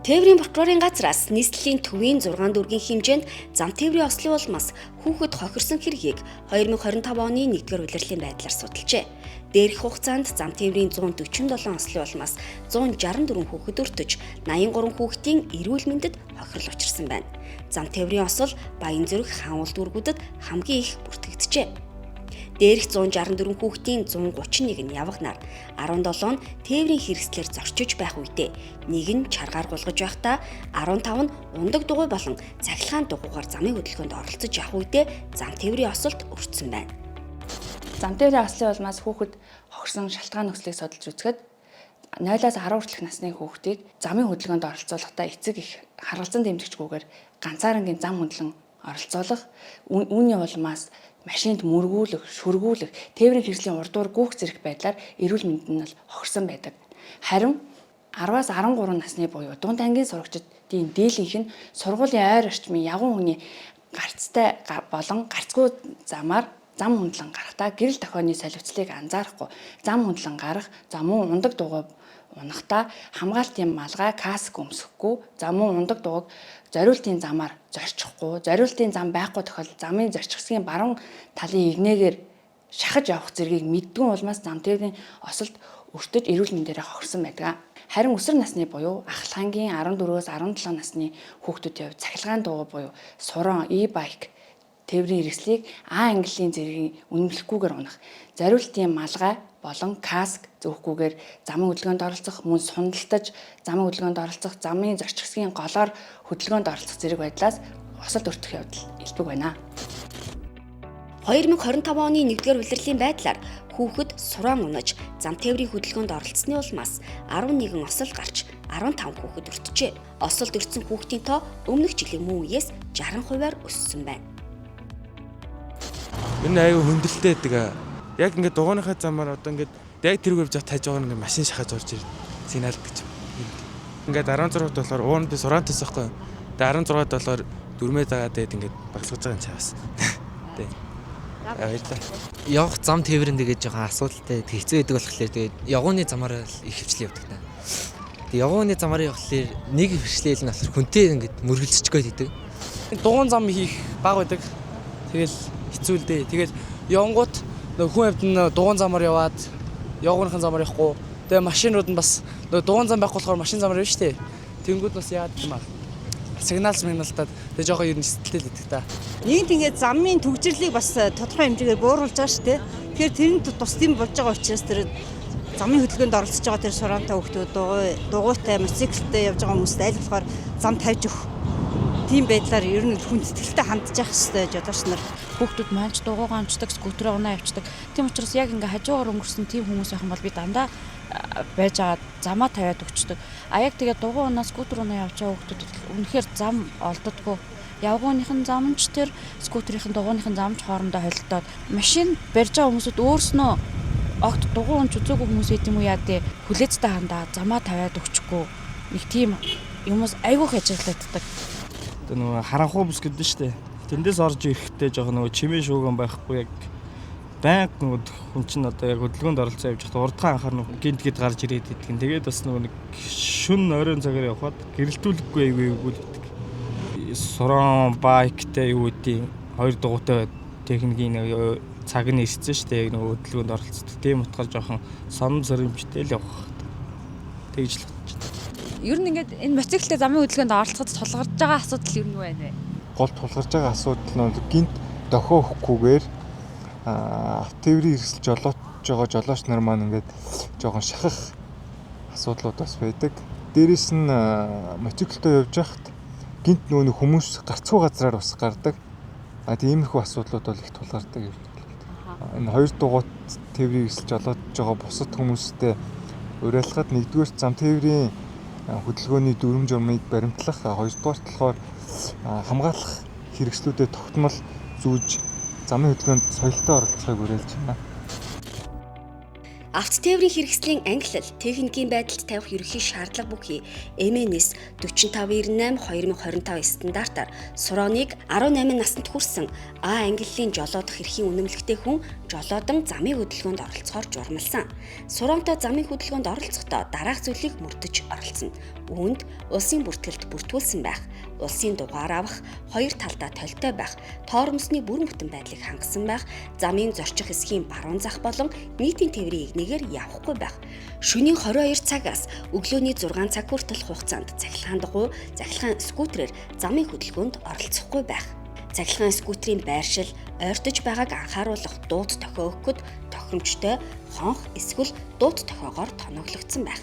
Тээврийн прокурорын газраас нийслэлийн төвийн 6 дүүргийн хэмжээнд зам тээврийн ослын улмаас хүүхэд хохирсон хэргийг 2025 оны 1-р улирлын байдлаар судалжээ. Дээрх хугацаанд зам тээврийн 147 ослын улмаас 164 хүүхэд өртөж, 83 хүүхдийн эрүүл мэндэд хохирол учирсан байна. Зам тээврийн осол Баянзүрх, Хаануул дүүргүүдэд хамгийн их бүртгэгджээ. Дээрх 164 хүүхдийн 131 нь явганаар, 17 нь тээврийн хэрэгслээр зорчиж байх үедээ, нэг нь чаргаар гулгаж байхдаа, 15 нь ундаг дугуй болон цахилгаан дугуйгаар замын хөдөлгөөнд оролцож явах үедээ зам тээврийн осолд өртсөн байна. Зам тээврийн ослын улмаас хүүхэд хохирсон шалтгаан нөхцөлийг судалж үзэхэд 0-аас 10 хүртэлх насны хүүхдийг замын хөдөлгөөнд оролцуулахдаа эцэг их харгалзан дэмжигчгүйгээр ганцаарангийн зам хөндлөн оролцуулах, үүний улмаас машинд мөргүүлэх, шүргүүлэх, тээврийн хэрэгслийн урдуур гүйх зэрэг байдлаар эрүүл мэнд нь бол хохирсон байдаг. Харин 10-аас 13 насны буюу дунд ангийн сурагчдын дийлэнх нь сургуулийн ойр орчмын ягуун хүний гарцтай болон гарцгүй замаар зам хөндлөн гарахдаа гэрэл дохионы солилцлыг анзаарахгүй зам хөндлөн гарах, за мөн ундаг дугуй унахдаа хамгаалтын малгай, каск өмсөхгүй, за мөн ундаг дугуйг зориултын замаар зорчихгүй, зориултын зам байхгүй тохиолдолд замын зорчих хэсгийн баруун талын эгнээгээр шахаж явах зэргийг мэддэггүй улмаас зам тээврийн осолд өртөж эрүүл мэндээрээ хохирсон байдаг. Харин өсвөр насны буюу ахлах ангийн 14-өөс 17 насны хүүхдүүдийн хувьд цахилгаан дугуй буюу суран, e-bike тээврийн хэрэгслийг А ангиллын зэргийн үнэмлэхгүйгээр унах, зориултын малгай болон каск зөөхгүйгээр замын хөдөлгөөнд оролцох, мөн сундалтаж замын хөдөлгөөнд оролцох, замын зорчих хэсгийн голоор хөдөлгөөнд оролцох зэрэг байдлаас осолд өртөх явдал элбэг байна. 2025 оны 1-р улирлын байдлаар хүүхэд сураан унаж зам тээврийн хөдөлгөөнд оролцсны улмаас 11 осол гарч 15 хүүхэд өртжээ. Осолд өртсөн хүүхдийн тоо өмнөх жилийн мөн үеэс 60%-аар өссөн байна. Энэ аюу хөндлөлтэй байдаг. Яг ингээд дугууныхаа замаар одоо ингээд яг тэрүүгээр жоо тайж байгаа ингээд машин шахаж орж ирнэ. Сигналд гэж. Ингээд 16-д болохоор уун би сураантай байхгүй. Тэгээ 16-д болохоор дөрмөө дагаад тэгээд ингээд багсгаж байгаа юм чаас. Тэ. Баярлалаа. Явах зам тээврэн тэгээд жоохон асуудалтай хэцүү байдаг болохоор тэгээд явгооны замаар л их хвчлээ явдаг та. Тэгээд явгооны замаар явахлаар нэг хвчлээл нь болохоор хүнтэй ингээд мөргөлдөж гээд байдаг. Дугуйн зам хийх баг байдаг. Тэгэл хэцүү л дээ. Тэгэл явангууд нөгөө хүн амьд нь дугуйн замаар яваад явгооныхын замаар явахгүй. Тэгээ машинууд нь бас нөгөө дугуйн зам байхгүй болохоор машин замаар явна шүү дээ. Тэнгүүд бас яагаад юм аа. Сигнал сигналдаад тэгээ жоохон ер нь сэтгэлтэй л идэх та. Нийгэмд ингээд замын түгжирлийг бас тодорхой хэмжээгээр бууруулж байгаа шүү дээ. Тэгэхээр тэр нь тус тийм болж байгаа учраас тэр замын хөдөлгөөнд оролцож байгаа тэр сураантай хүүхдүүд, дугуйтай, мотоциклтэй явж байгаа хүмүүст аль болохоор зам тавьж өгөх тийм байдлаар ер нь хүн сэтгэлтэй хандж явах хэрэгтэй жолооч нар. Хүүхдүүд маань ч дугуйгаа онцдог, скутерээ унаа явцдаг. Тийм учраас яг ингээ хажуугаар өнгөрсөн тийм хүмүүс байх юм бол би дандаа байж байгаа замаа тавиад өгчдөг. А яг тэгээ дугуй унаа, скутер унаа явж байгаа хүүхдүүд үнэхээр зам олддоггүй. Явгууных нь зам ч тэр скутерийн дугууных нь зам ч хоорондоо холилдоод машин барьж байгаа хүмүүсүүд өөрснөө огт дугуй унч үзээгүй хүмүүс байт юм уу яа дээ хүлээцтэй хандаа замаа тавиад өгчихгүй нэг тийм юмус айгүйх ажиглагддаг. Одоо нөгөө харанхуй бүс гэдэг нь шүү дээ. Тэндээс орж ирэхдээ жоохон нөгөө чимээ шууган байхгүй яг байнга нөгөө хүн чинь одоо яг хөдөлгөөнд оролцоо явж байхдаа урдгаа анхаар нөгөө гинт гэд гарч ирээд иддэг. Тэгээд бас нөгөө нэг шүн оройн цагаар явхад гэрэлтүүлэхгүй айгүй айгүй л иддэг. Суран байктай юу гэдэг хоёр дугуйтай техникийн нэг цаг нь ирсэн шүү дээ. Яг нөгөө хөдөлгөөнд оролцдог. Тийм утгаар жоохон сонон сөрөмжтэй л явах. Тэгж л бодож байна. Ер нь ингээд энэ мотоциклтэй замын хөдөлгөөнд оролцоход тулгарч байгаа асуудал ер нь юу байна вэ? Гол тулгарч байгаа асуудал нь бол гинт дохио өгөхгүйгээр автотээврийн хэрэгсэл жолоож байгаа жолооч нар маань ингээд жоохон шахах асуудлууд бас байдаг. Дээрээс нь мотоциклтэй явж байхад гинт нөгөө хүмүүс гарцгүй газраар бас гардаг. А тиймэрхүү асуудлууд бол их тулгардаг юм. Энэ хоёр дугуйт тээврийн хэрэгсэл жолоож байгаа бусад хүмүүстэй уриалгахад нэгдүгээр зам тээврийн хөдөлгөөний дүрэм журмыг баримтлах, хоёрдугаарт болохоор хамгаалах хэрэгслүүдэд тогтмол зүүж замын хөдөлгөөнд соёлтой оролцохыг уриалж байна. Автотээврийн хэрэгслийн ангилал техникийн байдалд тавих ерөнхий шаардлага бүхий MNS 4598 2025 стандартаар сурааныг 18 наснд хүрсэн А ангиллын жолоодох эрхийн үнэмлэхтэй хүн жолоодан замын хөдөлгөөнд оролцохоор журмалсан. Сураантай замын хөдөлгөөнд оролцохдоо дараах зүйлийг мөрдөж оролцоно. Үүнд улсын бүртгэлд бүртгүүлсэн байх, улсын дугаар авах, хоёр талдаа толтой байх, тоормосны бүрэн бүтэн байдлыг хангасан байх, замын зорчих хэсгийн баруун зах болон нийтийн тээврийн эгнээгээр явахгүй байх. Шөнийн 22 цагаас өглөөний 6 цаг хүртэл хугацаанд цахилгаан дугуй, цахилгаан скүүтрээр замын хөдөлгөөнд оролцохгүй байх. Цахилгаан скүүтрийн байршил, ойртож байгааг анхааруулах дуут дохио өгөхөд тохиромжтой хонх эсвэл дуут дохиогоор тоноглогдсон байх.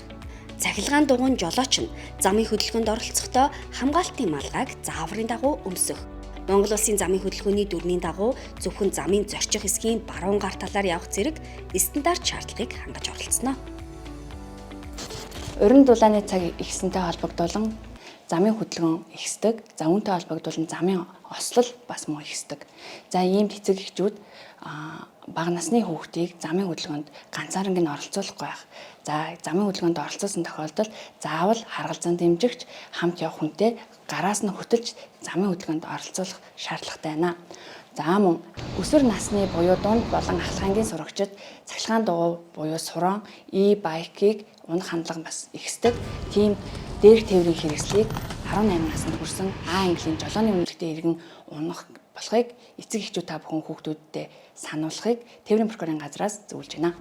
Цахилгаан дугуйн жолооч нь замын хөдөлгөөнд оролцохдоо хамгаалтын малгайг зааврын дагуу өмсөх. Монгол Улсын замын хөдөлгөөний дүрмийн дагуу зөвхөн замын зорчих хэсгийн баруун гар талаар явах зэрэг стандарт шаардлагыг хангаж оролцоно. Уран дулааны цаг ихсэнтэй холбогдуулан замын хөдөлгөөн ихсдэг. За үүнтэй холбогдуулан замын ослол бас мөн ихсдэг. За ийм эцэг эхчүүд бага насны хүүхдийг замын хөдөлгөөнд ганцаарнг нь оролцуулахгүй байх. За замын хөдөлгөөнд оролцуулсан тохиолдолд заавал харгалзан дэмжигч хамт явах хүнтэй гараас нь хөтөлж замын хөдөлгөөнд оролцуулах шаардлагатай байна. За мөн өсвөр насны буюу дунд болон ахлах ангийн сурагчид цахилгаан дугуй буюу суран, e-bike-ийг унах хандлага бас ихсдэг. Тийм дээрх тээврийн хэрэгслийг 18 наснд хүрсэн А английн жолооны үнэлгээтэй иргэн унах болохыг эцэг эхчүүд та бүхэн хүүхдүүддээ сануулахыг тээврийн прокурорын газраас зөвлөж байна.